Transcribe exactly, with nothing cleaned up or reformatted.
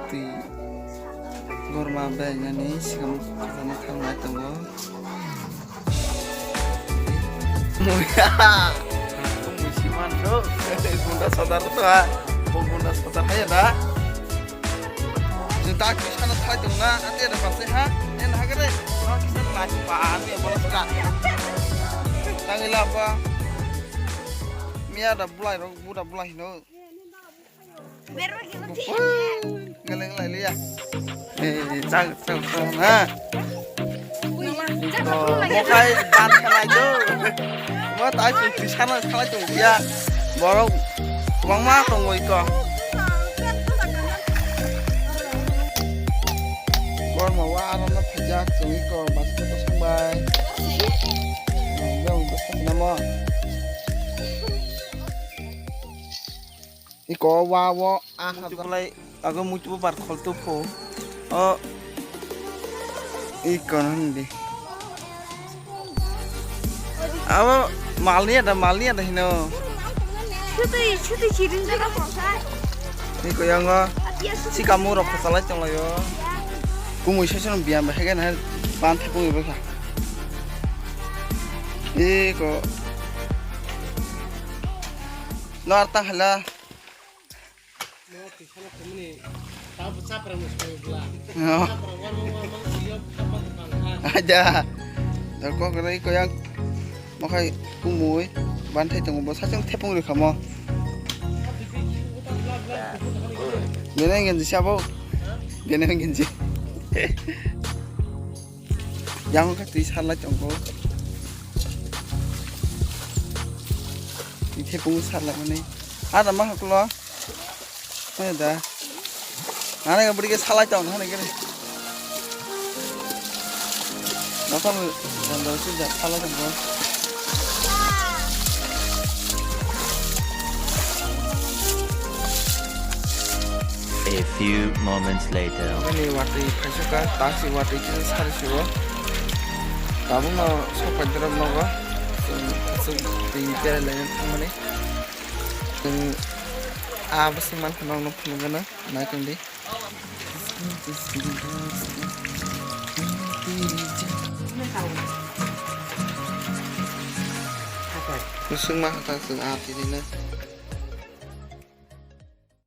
Twi gorma bai nani sikam khajani thangnai tongo. Muya. Musi man do. Gunda sadar to ha. Bo gunda sadar hai da. Ni ta kisa na thai tong na, ate da pase ha. En ha gare. Ha kisa na lai pa ani bola ska. Tangila pa. Miya da bulai ro, bu da bulai no. Ngeleng lai liya. Eh, chak, chak, chak, ha. Oh, mokai ban khalai do. Mo tai tu tisana khalai tu ya. Borok kwbangma tongoi ko. Borma wa aro no phajak tongoi ko, bas ko sangbai. Namo. Iko wa wo aha. Muitu bulai ago muitu bo bar khol tu pho. O iko hindi. Abo malni ada, malni ada hino. Chuti chuti chiring jana kosa. Iko yango. Sikamu rok khalai tonglayo. Kumui session biyam bahai gana ban thepung ibo kha. Iko. No artang hala. Oh. Ada. Tor kok rai koyak. Mokhai kumui. Banthai tongo bo sachung thepung rikha mo. Bene genji sabo. Bene genji. Yang kha twi salai tongo. Twi thepung salai mani. Ada ma haklo. Ada. Nana ga budi ke salai tong nana gini. Nokon bandar sih jak salai tongo. A few moments later. Ani watwi phaisukha, taksi watwi kisa sari sugo. Tabukno sok paidorok nogo. Chwng, chwng twi berai laina thangmani. Chwng a bwswk mankha nokno phunukgwno, naitongdi. Bwswk mankha ta chwng a tini no.